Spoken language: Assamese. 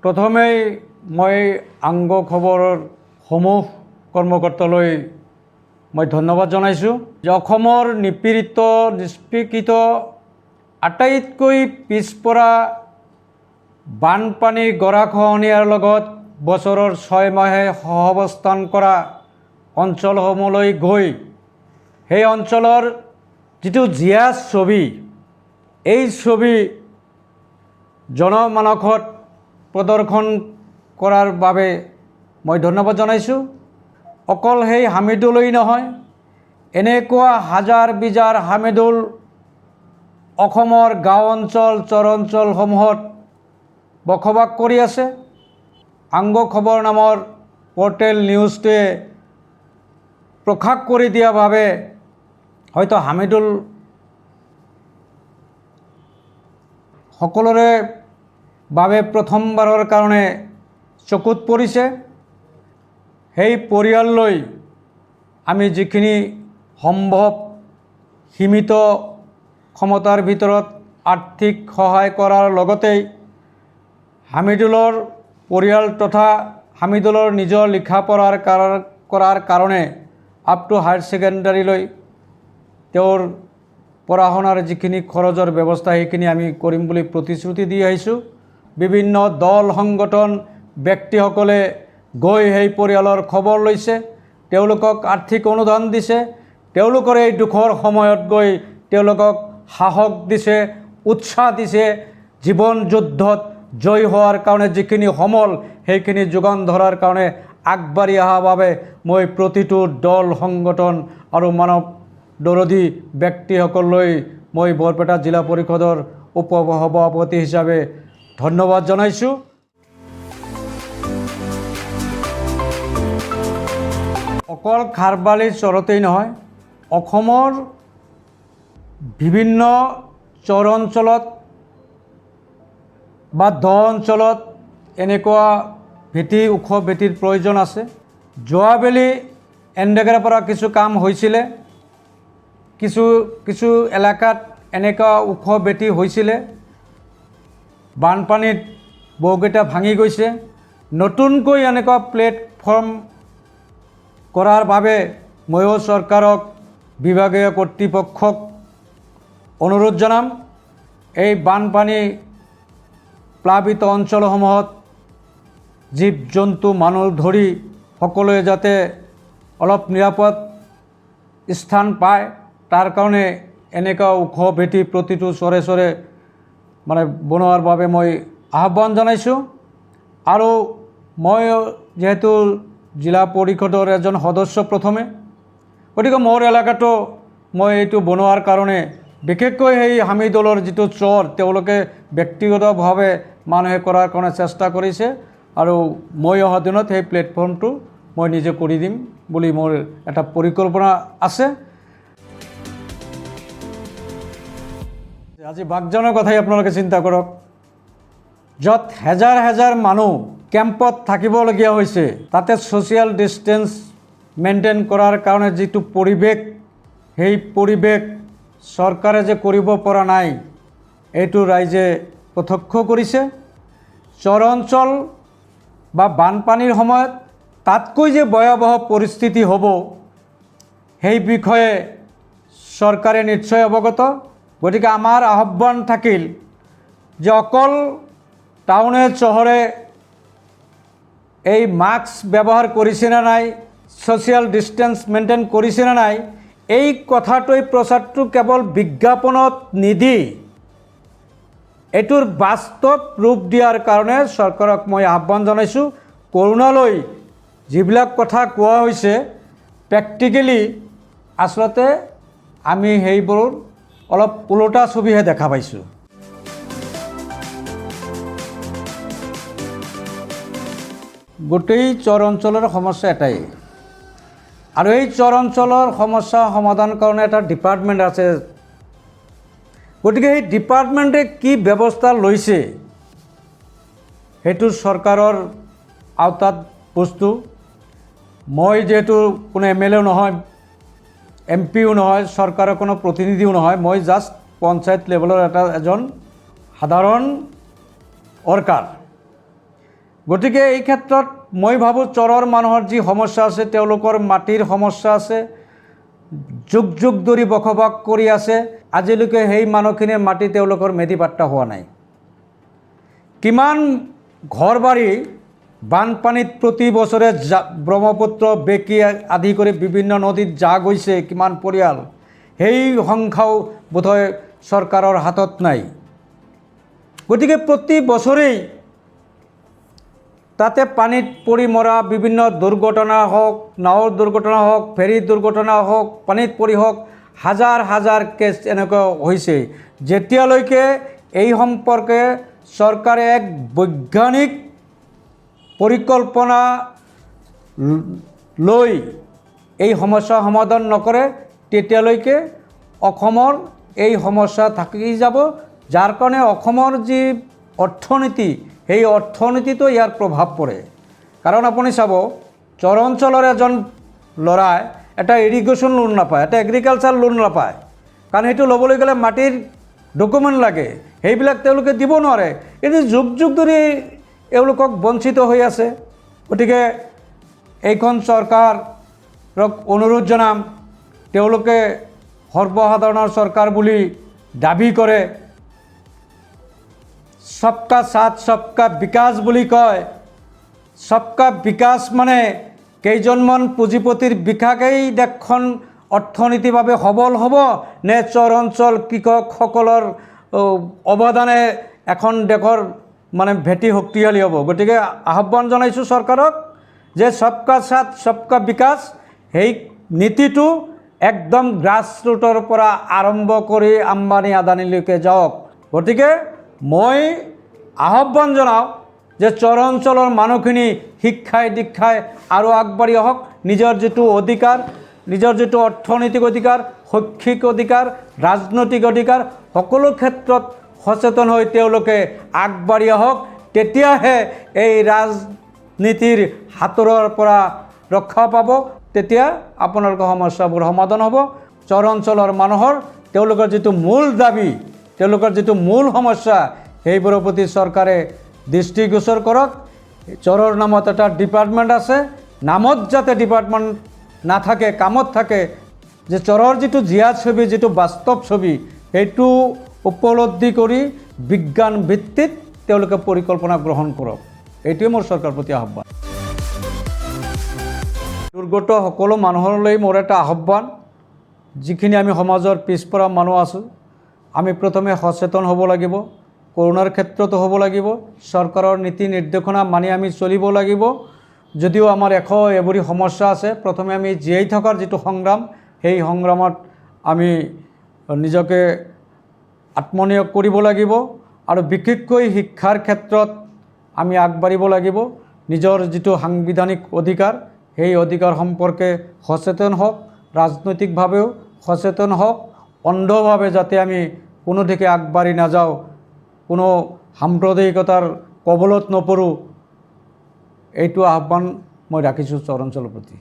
প্ৰথমেই মই আংগ খবৰৰ সমূহ কৰ্মকৰ্তালৈ মই ধন্যবাদ জনাইছোঁ যে অসমৰ নিপীড়িত, নিষ্পেষিত, আটাইতকৈ পিছপৰা, বানপানী গৰাখহনীয়াৰ লগত বছৰৰ 6 মাহে সহাৱস্থান কৰা অঞ্চলসমূহলৈ গৈ সেই অঞ্চলৰ যিটো জীয়া ছবি, এই ছবি জনমানসত প্ৰদৰ্শন কৰাৰ বাবে মই ধন্যবাদ জনাইছোঁ। অকল সেই হামিদুলেই নহয়, এনেকুৱা হাজাৰ বিজাৰ হামিদুল অসমৰ গাঁও অঞ্চল, চৰ অঞ্চলসমূহত বসবাস কৰি আছে। আংগ খবৰ নামৰ পৰ্টেল নিউজটোৱে প্ৰকাশ কৰি দিয়া বাবে হয়তো হামিদুল সকলোৰে বাবে প্ৰথমবাৰৰ কাৰণে চকুত পৰিছে। সেই পৰিয়াললৈ আমি যিখিনি সম্ভৱ সীমিত ক্ষমতাৰ ভিতৰত আৰ্থিক সহায় কৰাৰ লগতেই হামিদুলৰ পৰিয়াল তথা হামিদুলৰ নিজৰ লিখা পঢ়াৰ কৰাৰ কাৰণে আপ টু হায়াৰ ছেকেণ্ডাৰীলৈ তেওঁৰ পঢ়া শুনাৰ যিখিনি খৰচৰ ব্যৱস্থা, সেইখিনি আমি কৰিম বুলি প্ৰতিশ্ৰুতি দি আহিছোঁ। বিভিন্ন দল, সংগঠন, ব্যক্তিসকলে গৈ সেই পৰিয়ালৰ খবৰ লৈছে, তেওঁলোকক আৰ্থিক অনুদান দিছে, তেওঁলোকৰ এই দুখৰ সময়ত গৈ তেওঁলোকক সাহস দিছে, উৎসাহ দিছে, জীৱন যুদ্ধত জয়ী হোৱাৰ কাৰণে যিখিনি সমল সেইখিনি যোগান ধৰাৰ কাৰণে আগবাঢ়ি অহাৰ বাবে মই প্ৰতিটো দল, সংগঠন আৰু মানৱ দৰদী ব্যক্তিসকললৈ মই বৰপেটা জিলা পৰিষদৰ উপ সভাপতি হিচাপে ধন্যবাদ জনাইছোঁ। অকল খাৰবালি চৰতেই নহয়, অসমৰ বিভিন্ন চৰ অঞ্চলত বা দ অঞ্চলত এনেকুৱা ভেটি, ওখ ভেটিৰ প্ৰয়োজন আছে। যোৱাবেলি এনৰেগাৰ পৰা কিছু কাম হৈছিলে, কিছু কিছু এলেকাত এনেকুৱা ওখ ভেটি হৈছিলে, বানপানীত বহুকেইটা ভাঙি গৈছে। নতুনকৈ এনেকুৱা প্লেটফৰ্ম কৰাৰ বাবে ময়ো চৰকাৰক, বিভাগীয় কৰ্তৃপক্ষক অনুৰোধ জনাম। এই বানপানী প্লাবিত অঞ্চলসমূহত জীৱ জন্তু, মানুহ ধৰি সকলোৱে যাতে অলপ নিৰাপদ স্থান পায়, তাৰ কাৰণে এনেকুৱা ওখ ভেটি প্ৰতিটো চৰে চৰে মানে বনোৱাৰ বাবে মই আহ্বান জনাইছোঁ। আৰু মই যিহেতু জিলা পৰিষদৰ এজন সদস্য প্ৰথমে, গতিকে মোৰ এলেকাটো মই এইটো বনোৱাৰ কাৰণে, বিশেষকৈ সেই হামিদুলৰ যিটো চৰ, তেওঁলোকে ব্যক্তিগতভাৱে মানুহে কৰাৰ কাৰণে চেষ্টা কৰিছে আৰু মই অহা দিনত সেই প্লেটফৰ্মটো মই নিজে কৰি দিম বুলি মোৰ এটা পৰিকল্পনা আছে। আজি বাগজানৰ কথাই আপোনালোকে চিন্তা কৰক, য'ত হেজাৰ হেজাৰ মানুহ কেম্পত থাকিবলগীয়া হৈছে, তাতে ছ'চিয়েল ডিষ্টেঞ্চ মেইনটেইন কৰাৰ কাৰণে যিটো পৰিৱেশ, সেই পৰিৱেশ চৰকাৰে যে কৰিব পৰা নাই, এইটো ৰাইজে প্ৰত্যক্ষ কৰিছে। চৰ অঞ্চল বা বানপানীৰ সময়ত তাতকৈ যে ভয়াৱহ পৰিস্থিতি হ'ব, সেই বিষয়ে চৰকাৰে নিশ্চয় অৱগত। গতিকে আমাৰ আহ্বান থাকিল যে অকল টাউনে চহৰে এই মাস্ক ব্যৱহাৰ কৰিছে নে নাই, ছ'চিয়েল ডিষ্টেঞ্চ মেইনটেইন কৰিছে নে নাই, এই কথাটোৱে প্ৰচাৰটো কেৱল বিজ্ঞাপনত নিদি এইটোৰ বাস্তৱ ৰূপ দিয়াৰ কাৰণে চৰকাৰক মই আহ্বান জনাইছোঁ। কৰোণালৈ যিবিলাক কথা কোৱা হৈছে, প্ৰেক্টিকেলি আচলতে আমি সেইবোৰ অলপ ওলোটা ছবিহে দেখা পাইছোঁ। গোটেই চৰ অঞ্চলৰ সমস্যা এটাই আৰু এই চৰ অঞ্চলৰ সমস্যা সমাধান কাৰণে এটা ডিপাৰ্টমেণ্ট আছে। গতিকে সেই ডিপাৰ্টমেণ্টে কি ব্যৱস্থা লৈছে, সেইটো চৰকাৰৰ আওতাত বস্তু। মই যিহেতু কোনো এম এল এও নহয়, এম পিও নহয়, চৰকাৰৰ কোনো প্ৰতিনিধিও নহয়, মই জাষ্ট পঞ্চায়ত লেভেলৰ এজন সাধাৰণ ৱৰ্কাৰ। গতিকে এই ক্ষেত্ৰত মই ভাবোঁ, চৰৰ মানুহৰ যি সমস্যা আছে, তেওঁলোকৰ মাটিৰ সমস্যা আছে। যুগ যুগ ধৰি বসবাস কৰি আছে, আজিলৈকে সেই মানুহখিনিৰ মাটি তেওঁলোকৰ মেধিপাট্টা হোৱা নাই। কিমান ঘৰ বাৰী বানপানীত প্ৰতি বছৰে ব্ৰহ্মপুত্ৰ, বেকী আদি কৰি বিভিন্ন নদীত জাহ গৈছে, কিমান পৰিয়াল, সেই সংখ্যাও বোধহয় চৰকাৰৰ হাতত নাই। গতিকে প্ৰতি বছৰেই তাতে পানীত পৰি মৰা বিভিন্ন দুৰ্ঘটনা হওক, নাৱৰ দুৰ্ঘটনা হওক, ফেৰীৰ দুৰ্ঘটনা হওক, পানীত পৰি হওক, হাজাৰ হাজাৰ কেছ এনেকুৱা হৈছে। যেতিয়ালৈকে এই সম্পৰ্কে চৰকাৰে এক বৈজ্ঞানিক পৰিকল্পনা লৈ এই সমস্যা সমাধান নকৰে, তেতিয়ালৈকে অসমৰ এই সমস্যা থাকি যাব, যাৰ কাৰণে অসমৰ যি অৰ্থনীতি, সেই অৰ্থনীতিতো ইয়াৰ প্ৰভাৱ পৰে। কাৰণ আপুনি চাব, চৰ অঞ্চলৰ এজন ল'ৰাই এটা ইৰিগেশ্যন লোন নাপায়, এটা এগ্ৰিকালচাৰ লোন নাপায়। কাৰণ সেইটো ল'বলৈ গ'লে মাটিৰ ডকুমেণ্ট লাগে, সেইবিলাক তেওঁলোকে দিব নোৱাৰে। কিন্তু যুগ যুগ ধৰি এওঁলোকক বঞ্চিত হৈ আছে। গতিকে এইখন চৰকাৰক অনুৰোধ জনাম, তেওঁলোকে সৰ্বসাধাৰণৰ চৰকাৰ বুলি দাবী কৰে, সবকা সাথ সবকা বিকাশ বুলি কয়। সবকা বিকাশ মানে কেইজনমান পুঁজিপতিৰ বিকাশেই দেশখন অৰ্থনীতিভাৱে সবল হ'ব নে চৰ অঞ্চল কৃষকসকলৰ অৱদানে এখন দেশৰ মানে ভেটি শক্তিশালী হ'ব? গতিকে আহ্বান জনাইছোঁ চৰকাৰক যে সবকা সাথ সবকা বিকাশ সেই নীতিটো একদম গ্ৰাছ ৰুটৰ পৰা আৰম্ভ কৰি আম্বানী আদানীলৈকে যাওক। গতিকে মই আহ্বান জনাওঁ যে চৰ অঞ্চলৰ মানুহখিনি শিক্ষাই দীক্ষাই আৰু আগবাঢ়ি আহক। নিজৰ যিটো অধিকাৰ, নিজৰ যিটো অৰ্থনৈতিক অধিকাৰ, শৈক্ষিক অধিকাৰ, ৰাজনৈতিক অধিকাৰ, সকলো ক্ষেত্ৰত সচেতন হৈ তেওঁলোকে আগবাঢ়ি আহক। তেতিয়াহে এই ৰাজনীতিৰ হাতোৰাৰ পৰা ৰক্ষা পাব। তেতিয়া আপোনালোকৰ সমস্যাবোৰ সমাধান হ'ব। চৰ অঞ্চলৰ মানুহৰ তেওঁলোকৰ যিটো মূল দাবী, তেওঁলোকৰ যিটো মূল সমস্যা, সেইবোৰৰ প্ৰতি চৰকাৰে দৃষ্টিগোচৰ কৰক। চৰৰ নামত এটা ডিপাৰ্টমেণ্ট আছে, নামত যাতে ডিপাৰ্টমেণ্ট নাথাকে, কামত থাকে। যে চৰৰ যিটো জীয়া ছবি, যিটো বাস্তৱ ছবি, সেইটো উপলব্ধি কৰি বিজ্ঞান ভিত্তিত তেওঁলোকে পৰিকল্পনা গ্ৰহণ কৰক। এইটোৱে মোৰ চৰকাৰৰ প্ৰতি আহ্বান। দুৰ্গত সকলো মানুহলৈ মোৰ এটা আহ্বান, যিখিনি আমি সমাজৰ পিছপৰা মানুহ আছোঁ, আমি প্ৰথমে সচেতন হ'ব লাগিব। কৰোণাৰ ক্ষেত্ৰতো হ'ব লাগিব। চৰকাৰৰ নীতি নিৰ্দেশনা মানি আমি চলিব লাগিব। যদিও আমাৰ এশ এবুৰি সমস্যা আছে, প্ৰথমে আমি জীয়াই থকাৰ যিটো সংগ্ৰাম, সেই সংগ্ৰামত আমি নিজকে আত্মনিয়োগ কৰিব লাগিব আৰু বিশেষকৈ শিক্ষাৰ ক্ষেত্ৰত আমি আগবাঢ়িব লাগিব। নিজৰ যিটো সাংবিধানিক অধিকাৰ, সেই অধিকাৰ সম্পৰ্কে সচেতন হওক, ৰাজনৈতিকভাৱেও সচেতন হওক। অন্ধভাৱে যাতে আমি কোনো দিশে আগবাঢ়ি নাযাওঁ, কোনো সাম্প্ৰদায়িকতাৰ কবলত নপৰোঁ, এইটো আহ্বান মই ৰাখিছোঁ চৰ অঞ্চলৰ প্ৰতি।